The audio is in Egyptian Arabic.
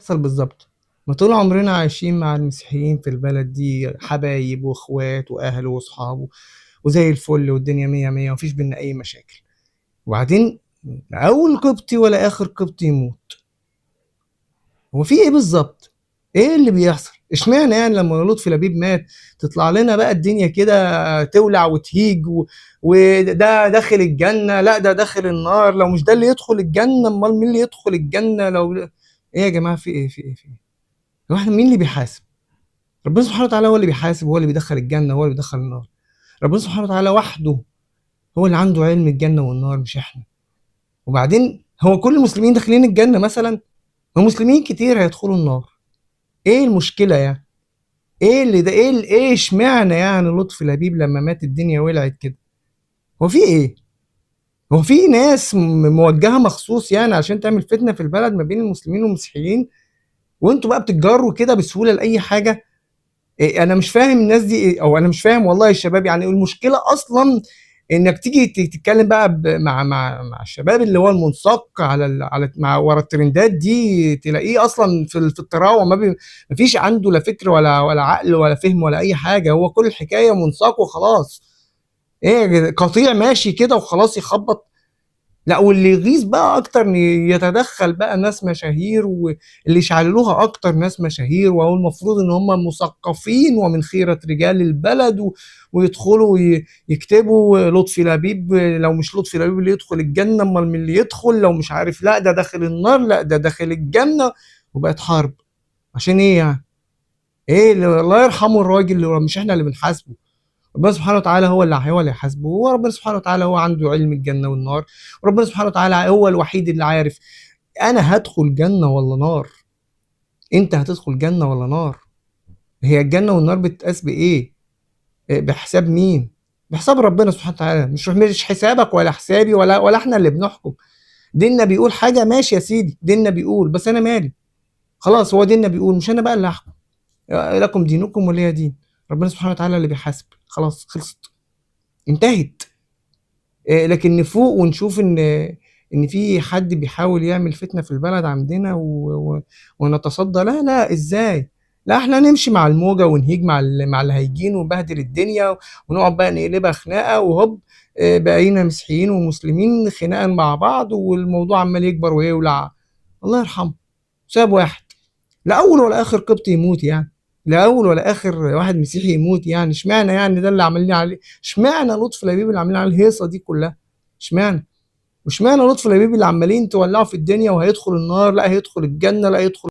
بيحصل بالظبط؟ ما طول عمرنا عايشين مع المسيحيين في البلد دي، حبايب واخوات واهل واصحاب وزي الفل، والدنيا مية مية ومفيش بينا اي مشاكل. وبعدين لا اول قبطي ولا اخر قبطي يموت. هو في ايه بالظبط؟ ايه اللي بيحصل؟ اشمعنى يعني لما لطفي لبيب مات تطلع لنا بقى الدنيا كده تولع وتهيج وده داخل الجنة، لا ده داخل النار، لو مش ده اللي يدخل الجنة امال مين اللي يدخل الجنة؟ لو ايه يا جماعة، في ايه، في ايه، في ايه؟ هو احنا مين اللي بيحاسب؟ ربنا سبحانه وتعالى هو اللي بيحاسب، هو اللي بيدخل الجنة، هو اللي بيدخل النار. ربنا سبحانه وتعالى وحده هو اللي عنده علم الجنة والنار، مش احنا. وبعدين هو كل المسلمين داخلين الجنة مثلا؟ ما مسلمين كتير هيدخلوا النار. ايه المشكلة يعني؟ ايه اللي ده؟ ايه ايه اشمعنى يعني لطفي لبيب لما مات الدنيا ولعت كده؟ هو في ايه؟ هو في ناس موجهة مخصوص يعني عشان تعمل فتنة في البلد ما بين المسلمين والمسيحيين، وانتوا بقى بتتجروا كده بسهولة لأي حاجة؟ إيه، انا مش فاهم الناس دي إيه، او انا مش فاهم والله الشباب. يعني المشكلة اصلا انك تيجي تتكلم بقى مع الشباب اللي هو المنسق على على مع ورا الترندات دي، تلاقيه اصلا في الطراوه، ما فيش عنده لا فكر ولا عقل ولا فهم ولا اي حاجة، هو كل الحكاية منسق وخلاص. ايه قطيع ماشي كده وخلاص يخبط. لا، واللي يغيظ بقى اكتر ان يتدخل بقى ناس مشاهير، واللي يشعلوها اكتر ناس مشاهير، وهو المفروض ان هم مثقفين ومن خيرة رجال البلد ويدخلوا يكتبوا لطفي لبيب، لو مش لطفي لبيب اللي يدخل الجنة امال مين اللي يدخل؟ لو مش عارف، لا ده داخل النار، لا ده داخل الجنة. وبقت حرب عشان ايه يعني؟ ايه اللي الله يرحمه الراجل اللي هو مش احنا اللي بنحاسبه، ربنا سبحانه وتعالى هو اللي هيحاسبه. هو ربنا سبحانه وتعالى هو عنده علم الجنة والنار، وربنا سبحانه وتعالى هو الوحيد اللي عارف أنا هدخل جنة ولا نار، أنت هتدخل جنة ولا نار. هي الجنة والنار بتتقاس بإيه؟ بحساب مين؟ بحساب ربنا سبحانه وتعالى، مش حسابك ولا حسابي ولا إحنا اللي بنحكم. ديننا بيقول حاجة، ماشي يا سيدي، ديننا بيقول، بس أنا مالي؟ خلاص هو ديننا بيقول، مش أنا بقى اللي هحكم. لكم دينكم ولي دين. ربنا سبحانه وتعالى اللي بيحاسب، خلاص خلصت انتهت. لكن نفوق ونشوف ان في حد بيحاول يعمل فتنة في البلد عندنا ونتصدى، لا لا ازاي؟ لا احنا نمشي مع الموجه ونهيج مع اللي هيجين ونبهدل الدنيا ونقعد بقى نقلبها خناقه، وهوب، بقينا مسيحيين ومسلمين خناقه مع بعض، والموضوع عمال يكبر ويولع. الله يرحمه، ساب واحد لا اول ولا اخر قبطي يموت يعني، لا اول ولا اخر واحد مسيحي يموت يعني. اشمعنى يعني ده اللي عاملين عليه؟ اشمعنى لطفي لبيب اللي عاملين عليه الهيصه دي كلها؟ اشمعنى؟ واشمعنى لطفي لبيب اللي عمالين تولعوا في الدنيا وهيدخل النار، لا هيدخل الجنة، لا هيدخل